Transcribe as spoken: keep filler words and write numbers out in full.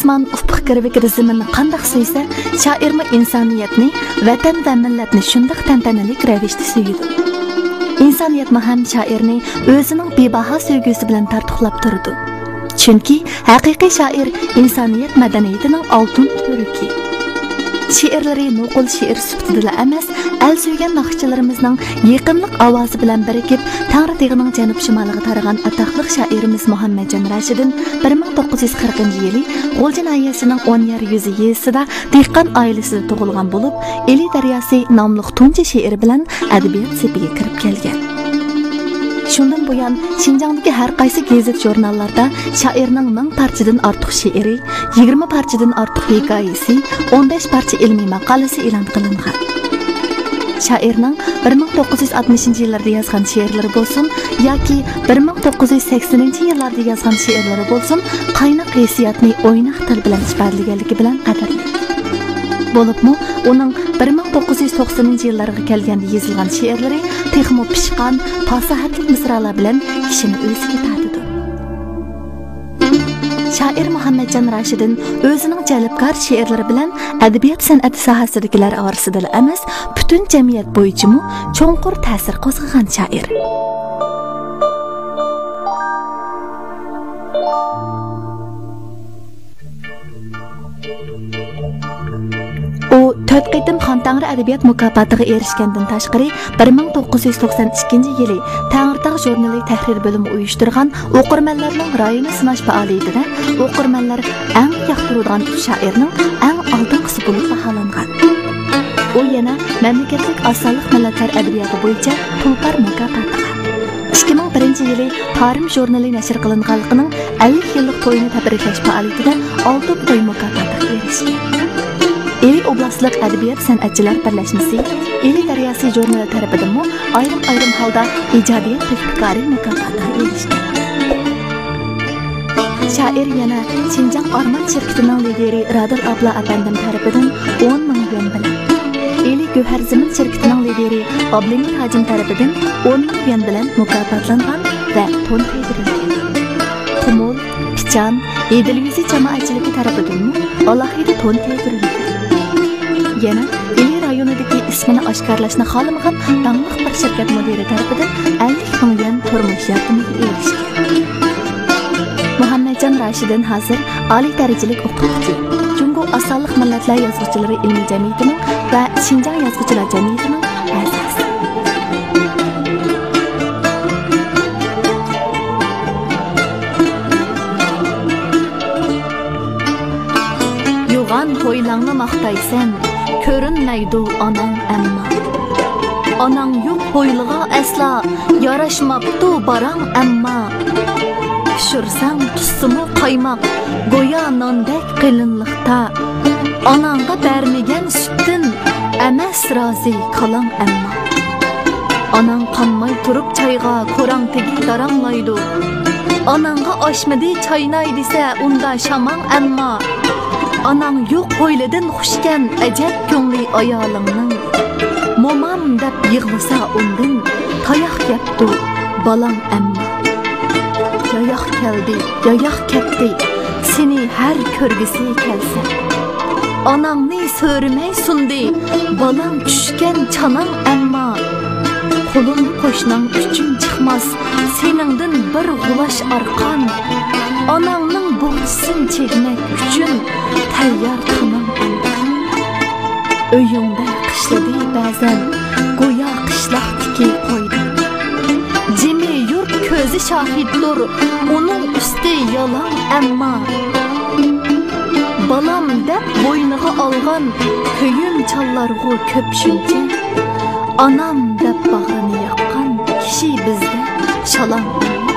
ئاسمان ئۇپۇق كىرۋىكىدە زېمىننى قانداق سۆيسە، شائىرمۇ ئىنسانىيەتنى، ۋەتەن ۋە مىللەتنى شۇنداق تەنتەنىلىك رەۋىشتە سۆيىدۇ. ئىنسانىيەتمۇ ھەم شائىرنى ئۆزىنىڭ بىباھا سۆيگۈسى بىلەن تارتۇقلاپ تۇرىدۇ. چۈنكى ھەقىقىي شائىر ئىنسانىيەت مەدەنىيىتىنىڭ ئالتۇن تۈۋرۈكى. شېئىرلىرى نوقۇل شېئىر سۈپىتىدىلا ئەمەس، ئەل سۆيگەن ناخشىچىلىرىمىزنىڭ يېقىملىق ئاۋازى بىلەن بىرىكىپ، تەڭرىتېغىنىڭ جەنۇب-شىمالىغا تارىغان ئاتاقلىق شائىرىمىز مۇھەممەتجان راشىدىن بىر مىڭ توققۇز يۈز قىرىقىنچى يىلى غۇلجا ناھىيەسىنىڭ ئونيار يۈزى يېزىسىدا دېھقان ئائىلىسىدە تۇغۇلغان بولۇپ، ئىلى دەرياسى ناملىق تۇنجى شېئىرى بىلەن ئەدەبىيات سېپىگە كىرىپ كەلگەن. شۇندىن بۇيان، شىنجاڭدىكى ھەر قايسى گېزىت-ژۇرناللاردا شائىرنىڭ مىڭ پارچىدىن ئارتۇق شېئىرى، يىگىرمە پارچىدىن ئارتۇق ھېكايىسى، ئون بەش پارچە ئىلمىي ماقالىسى ئېلان قىلىنغان. شائىرنىڭ بىر مىڭ توققۇز يۈز ئاتمىشىنچى يىللاردا يازغان شېئىرلىرى بولسۇن ياكى بىر مىڭ توققۇز يۈز سەكسىنىنچى يىللاردا يازغان شېئىرلىرى بولسۇن، قايناق ھېسسىياتنى ئويناق تىل بىلەن ئىپادىلىگەنلىكى بىلەن قەدىرلىك. بولۇپمۇ ئۇنىڭ بىر مىڭ توققۇز يۈز توقسىنىنچى يىللارغا كەلگەندە يېزىلغان شېئىرلىرى تېخىمۇ پىشقان، پاساھەتلىك مىسرالار بىلەن كىشىنى ئۆزىگە تارتىدۇ. شائىر مۇھەممەتجان راشىدىن ئۆزىنىڭ جەلپكار شېئىرلىرى بىلەن ئەدەبىيات سەنئىتى ساھەسىدىكىلەر ئارىسىدىلا ئەمەس، پۈتۈن جەمئىيەت بويىچىمۇ چوڭقۇر تەسىر قوزغىغان شائىر. ئۇ تۆت قېتىم خان تەڭرى ئەدەبىيات مۇكاپاتىغا ئېرىشكەندىن تاشقىرى، بىر مىڭ توققۇز يۈز توقسان ئىككىنچى يىلى تەڭرىتاغ ژۇرنىلى تەھرىر بۆلۈمى ئۇيۇشتۇرغان ئوقۇرمەنلەرنىڭ رايىنى سىناش پائالىيىتىدە ئوقۇرمەنلەر ئەڭ ياقتۇرىدىغان ئۈچ شائىرنىڭ ئەڭ ئالدىنقىسى بولۇپ باھالانغان. ئۇ يەنە مەملىكەتلىك ئاز سانلىق مىللەتلەر ئەدەبىياتى بويىچە تۇلپار مۇكاپاتىغا، ئىككى مىڭ بىرىنچى يىلى تارىم ژۇرنىلى نەشر قىلىنغانلىقىنىڭ ئەللىك يىللىق تويىنى تەبرىكلەش پائالىيىتىدە ئالتۇن قوي مۇكاپاتىغا ئېرىشكەن. ئىلى ئوبلاستلىق ئەدەبىيات سەنئەتچىلەر بىرلەشمىسى ئىلى دەرياسى ژۇرنىلى تەرىپىدىنمۇ ئايرىم-ئايرىم ھالدا ئىجادىيەت تۆھپىكارى مۇكاپاتىغا ئېرىشكەن. شائىر يەنە شىنجاڭ ئارمان شىركىتىنىڭ لىدىرى رادىل ئابلا ئەپەندىم تەرىپىدىن ئون مىڭ يۈەن بىلەن، ئىلى گۆھەر زېمىن شىركىتىنىڭ لىدىرى ئابلىمىت ھاجىم تەرىپىدىن ئون مىڭ يۈەن بىلەن مۇكاپاتلانغان ۋە تون كىيدۈرۈلگەن. قۇمۇل، پىچان، ئىدىل يۈزى جامائەتچىلىكى تەرىپىدىنمۇ ئالاھىدە تون كىيدۈرۈلگەن. يەنە ئىلى رايونىدىكى ئىسمىنى ئاشكارىلاشنى خالىمىغان داڭلىق بىر شىركەت مۇدىرى تەرىپىدىن ئەللىك مىڭ يۈەن تۇرمۇش ياردىمىگە ئېرىشكەن. مۇھەممەتجان راشىدىن ھازىر ئالىي دەرىجىلىك ئوقۇتقۇچى، جۇڭگو ئاز سانلىق مىللەتلەر يازغۇچىلىرى ئىلمىي جەمئىيىتىنىڭ ۋە شىنجاڭ يازغۇچىلار جەمئىيىتىنىڭ ئەزاسى. يوغان ھويلاڭنى ماختايسەن، كۆرۈنمەيدۇ ئاناڭ ئەمما. ئاناڭ يوق ھويلىغا ئەسلا ياراشماپتۇ باراڭ ئەمما. پىشۇرساڭ تۇتسىمۇ قايماق، گويا ناندەك قېلىنلىقتا. ئاناڭغا بەرمىگەن سۈتتىن ئەمەس رازى كالاڭ ئەمما. ئاناڭ قانماي تۇرۇپ چايغا، كوراڭ تېگى داراڭلايدۇ. ئاناڭغا ئاشمىدى چايناي دېسە، ئۇندا شاماڭ ئەمما. ئاناڭ يوق ھويلىدىن خۇشكەن، ئەجەب كۆڭلى ئايالىڭنىڭ. مومام دەپ يىغلىسا ئۇندىن، تاياق يەپتۇ بالاڭ ئەمما. ياياق كەلدى، ياياق كەتتى، سېنى ھەر كۆرگۈسى كەلسە. ئاناڭنى سۆرىمەي سۇندى، بالاڭ چۈشكەن چاناڭ ئەمما. قولۇڭ قوشناڭ ئۈچۈن چىقماس، سېنىڭدىن بىر غۇلاچ ئارقان. ئاناڭنىڭ بوغچىسىنى چىگمەك ئۈچۈن تەييار تاناڭ ئەمما. ئۆيۈڭدە قىشلىدى بەزەن، گويا قىشلاقتىكى قويدەك. جىمى يۇرت كۆزى شاھىتتۇر، ئۇنىڭ ئۈستى يالاڭ ئەمما. بالام دەپ بوينىغا ئالغان كۆيۈمچانلارغۇ كۆپ شۇنچە. ئانام دەپ باغرىنى ياققان كىشى بىزدە شالاڭ ئەمما.